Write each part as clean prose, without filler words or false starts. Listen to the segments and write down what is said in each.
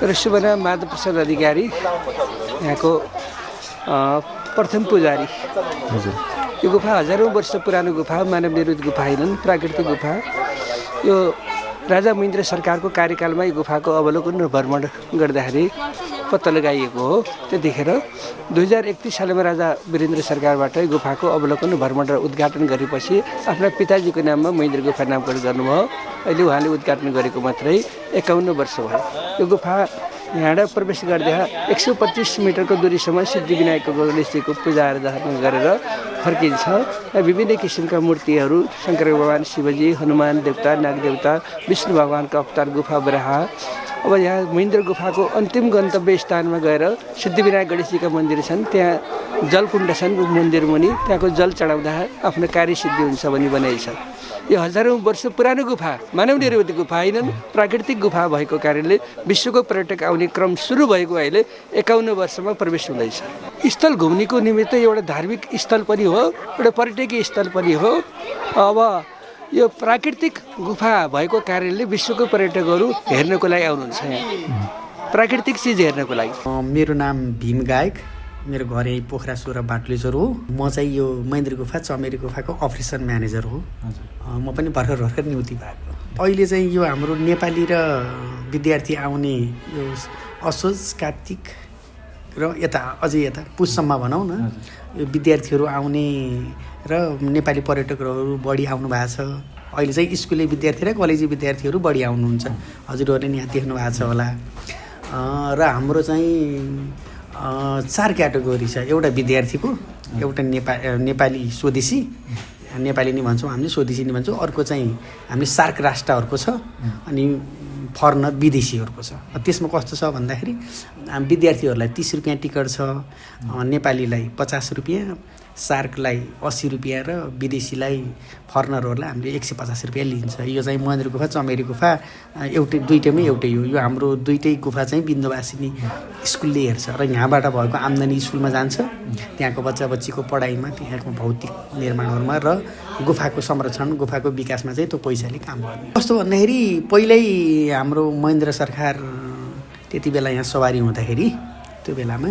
मेरो शुभ नाम माधव प्रसाद अधिकारी, यहाँको प्रथम पुजारी। हजुर यो गुफा हजारौँ वर्ष पुरानो गुफा, मानव निर्मित गुफा होइनन्, प्राकृतिक गुफा। यो राजा महेन्द्र सरकारको कार्यकालमा यो गुफाको अवलोकन र भ्रमण गर्दाखेरि पत्ता लगाइएको हो। त्यतिखेर 2031 सालमा राजा वीरेन्द्र सरकारबाट यो गुफाको अवलोकन, भ्रमण र उद्घाटन गरेपछि आफ्ना पिताजीको नाममा महेन्द्र गुफा नामकरण गर्नुभयो। अहिले उहाँले उद्घाटन गरेको मात्रै 51 वर्ष भयो। यो गुफा यहाँबाट प्रवेश गर्दा 125 मिटरको दूरीसम्म सिद्धिविनायकको गणेशजीको पूजा आराधना गरेर फर्किन्छ। विभिन्न किसिमका मूर्तिहरू, शङ्कर भगवान, शिवजी, हनुमान देवता, नागदेवता, विष्णु भगवानको अवतार, गुफा बराह। अब यहाँ महेन्द्र गुफाको अन्तिम गन्तव्य स्थानमा गएर सिद्धिविनायक गणेशजीका मन्दिर छन्, त्यहाँ जलकुण्ड छन् मन्दिर मुनि, त्यहाँको जल चढाउँदा आफ्नो कार्यसिद्धि हुन्छ भनी भनाइ छ। यो हजारौँ वर्ष पुरानो गुफा, मानव निर्मित गुफा होइनन्, प्राकृतिक गुफा भएको कारणले विश्वको पर्यटक आउने क्रम सुरु भएको अहिले 51 वर्षमा प्रवेश हुँदैछ। स्थल घुम्नेको निमित्त एउटा धार्मिक स्थल पनि हो, एउटा पर्यटकीय स्थल पनि हो। अब यो प्राकृतिक गुफा भएको कारणले विश्वको पर्यटकहरू हेर्नको लागि आउनुहुन्छ यहाँ, प्राकृतिक चिज हेर्नको लागि। मेरो नाम भीम गायक, मेरो घर यही पोखरा 16 बाटुलेश्वर हो। म चाहिँ यो महेन्द्र गुफा चमेरी गुफाको अपरेसन म्यानेजर हो। म पनि भर्खर नियुक्ति भएको। अहिले चाहिँ यो हाम्रो नेपाली र विद्यार्थी आउने यो असोज, कार्तिक र यता पुससम्म भनौँ न, यो विद्यार्थीहरू आउने र नेपाली पर्यटकहरू बढी आउनु भएको छ। अहिले चाहिँ स्कुले विद्यार्थी र कलेजी विद्यार्थीहरू बढी आउनुहुन्छ। हजुरहरूले नि यहाँ देख्नु भएको छ होला। र हाम्रो चाहिँ 4 क्याटेगोरी छ। एउटा विद्यार्थीको, एउटा नेपाली स्वदेशी, नेपाली नि भन्छौँ हामीले, स्वदेशी नि भन्छौँ। अर्को चाहिँ हामीले सार्क राष्ट्रहरूको छ, अनि फरेनर विदेशीहरूको छ। त्यसमा कस्तो छ भन्दाखेरि विद्यार्थीहरूलाई 30 रुपियाँ टिकट छ, नेपालीलाई 50 रुपियाँ, सार्कलाई 80 रुपियाँ र विदेशीलाई फरेनरहरूलाई हामीले 150 रुपियाँ लिन्छ। यो चाहिँ महेन्द्र गुफा चमेरी गुफा दुइटैमै एउटै हो। यो हाम्रो दुइटै गुफा चाहिँ विन्ध्यवासिनी स्कुलले हेर्छ र यहाँबाट भएको आम्दानी स्कुलमा जान्छ, त्यहाँको बच्चा बच्चीको पढाइमा, त्यहाँको भौतिक निर्माणहरूमा र गुफाको संरक्षण, गुफाको विकासमा चाहिँ त्यो पैसाले काम गर्ने। कस्तो भन्दाखेरि पहिल्यै हाम्रो महेन्द्र सरकार त्यति बेला यहाँ सवारी हुँदाखेरि त्यो बेलामा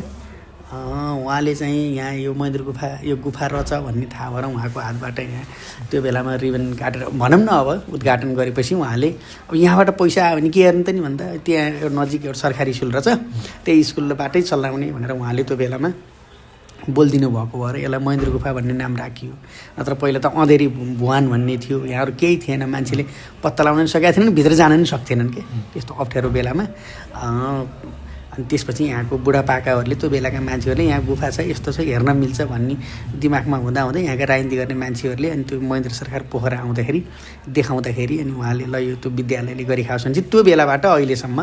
उहाँले चाहिँ यहाँ यो महेन्द्र गुफा, यो गुफा रहेछ भन्ने थाहा भएर उहाँको हातबाट यहाँ त्यो बेलामा रिबन काटेर भनौँ न, अब उद्घाटन गरेपछि उहाँले अब यहाँबाट पैसा आयो भने के हेर्नु त नि भन्दा त्यहाँ नजिक एउटा सरकारी स्कुल रहेछ, त्यही स्कुलबाटै चलाउने भनेर उहाँले त्यो बेलामा बोलिदिनु भएको भएर यसलाई महेन्द्र गुफा भन्ने नाम राखियो। नत्र पहिला त अँधेरी भुवान भन्ने थियो, यहाँहरू केही थिएन, मान्छेले पत्ता लगाउन पनि सकेका थिएनन्, भित्र जान पनि सक्थेनन् के, त्यस्तो अप्ठ्यारो बेलामा। अनि त्यसपछि यहाँको बुढापाकाहरूले, त्यो बेलाका मान्छेहरूले यहाँ गुफा छ, यस्तो छ, हेर्न मिल्छ भन्ने दिमागमा हुँदाहुँदै यहाँका राजनीति गर्ने मान्छेहरूले अनि त्यो महेन्द्र सरकार पोखरा आउँदाखेरि देखाउँदाखेरि अनि उहाँले ल यो त्यो विद्यालयले गरिखाओस् भने चाहिँ त्यो बेलाबाट अहिलेसम्म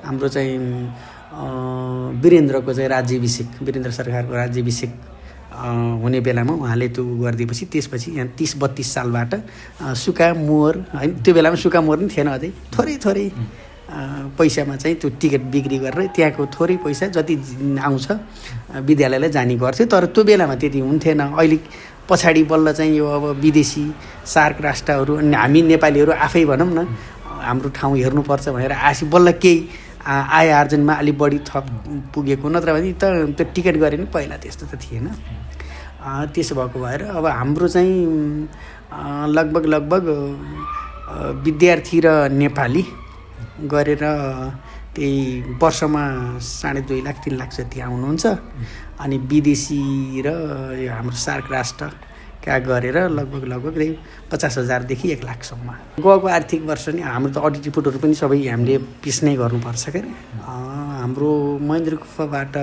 हाम्रो चाहिँ वीरेन्द्रको चाहिँ राज्याभिषेक, वीरेन्द्र सरकारको राज्याभिषेक हुने बेलामा उहाँले त्यो गरिदिएपछि त्यसपछि यहाँ 30-32 सालबाट सुक्खा मोहर, होइन त्यो बेलामा सुक्खा मोहर पनि थिएन, अझै थोरै पैसामा चाहिँ त्यो टिकट बिक्री गरेर त्यहाँको थोरै पैसा जति आउँछ विद्यालयलाई जाने गर्थ्यो। तर त्यो बेलामा त्यति हुन्थेन। अहिले पछाडि बल्ल चाहिँ यो अब विदेशी सार्क राष्ट्रहरू अनि हामी नेपालीहरू आफै भनौँ न हाम्रो ठाउँ हेर्नुपर्छ भनेर आसी बल्ल केही आय आर्जनमा अलिक बढी थप पुगेको, नत्र भने त त्यो टिकट गरे नि पहिला त्यस्तो त थिएन। त्यसो भएको भएर अब हाम्रो चाहिँ लगभग विद्यार्थी र नेपाली गरेर त्यही वर्षमा 2.5 लाख 3 लाख जति आउनुहुन्छ। अनि विदेशी र यो हाम्रो सार्क राष्ट्रका गरेर लगभग 50,000 देखि 1 लाखसम्म गएको आर्थिक वर्ष नि। हाम्रो त अडिट रिपोर्टहरू पनि सबै हामीले पिस्नै गर्नुपर्छ के अरे। हाम्रो महेन्द्र गुफाबाट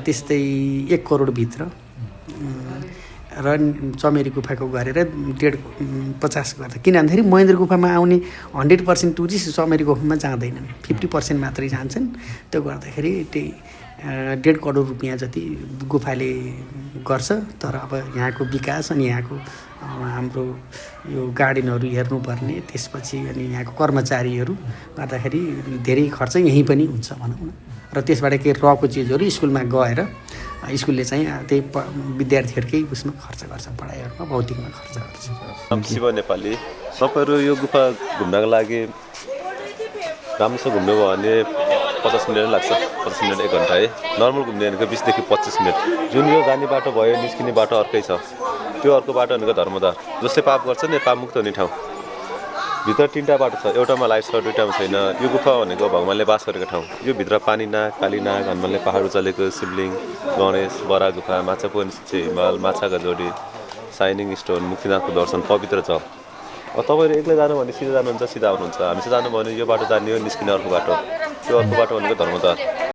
त्यस्तै 1 करोडभित्र र चमेरी गुफाको गरेर 50 गर्दा, किन भन्दाखेरि महेन्द्र गुफामा आउने 100% टुरिस्ट चमेरी गुफामा जाँदैनन्, 50% मात्रै जान्छन्। त्यो गर्दाखेरि त्यही 1.5 करोड रुपियाँ जति गुफाले गर्छ। तर अब यहाँको विकास अनि यहाँको हाम्रो यो गार्डनहरू हेर्नुपर्ने, त्यसपछि अनि यहाँको कर्मचारीहरू गर्दाखेरि धेरै खर्च यहीँ पनि हुन्छ भनौँ न। र त्यसबाट के रहेको चिजहरू स्कुलमा गएर स्कुलले चाहिँ त्यही विद्यार्थीहरूकै उसमा खर्च गर्छ, पढाइहरूमा भौतिकमा खर्च गर्छ। शिव नेपाली, तपाईँहरू यो गुफा घुम्नको लागि राम्रोसँग घुम्नुभयो भने 50 मिनट लाग्छ 50 मिनट 1 घन्टा है नर्मल घुम्ने भनेको 20 देखि 25 मिनट जुन यो जाने बाटो भयो निस्किने बाटो अर्कै छ त्यो अर्को बाटो भनेको धर्मद्वार जसले पाप गर्छ नि पाप मुक्त हुने ठाउँ भित्र 3टा बाटो छ एउटामा लाइट छ दुईटामा छैन यो गुफा भनेको भगवानले बास गरेको ठाउँ यो भित्र पानी नाग काली नाग हनुमानले पहाड उचालेको शिवलिङ्ग गणेश बरा गुफा माछापुर हिमाल माछाका जोडी साइनिङ स्टोन मुक्तिनाथको दर्शन पवित्र छ अब तपाईँहरू एक्लै जानु भने सिधा जानुहुन्छ सिधा आउनुहुन्छ हामी चाहिँ जानु भने यो बाटो जाने हो निस्किने अर्को बाटो त्यो अर्को बाटो भनेको धर्मद्वार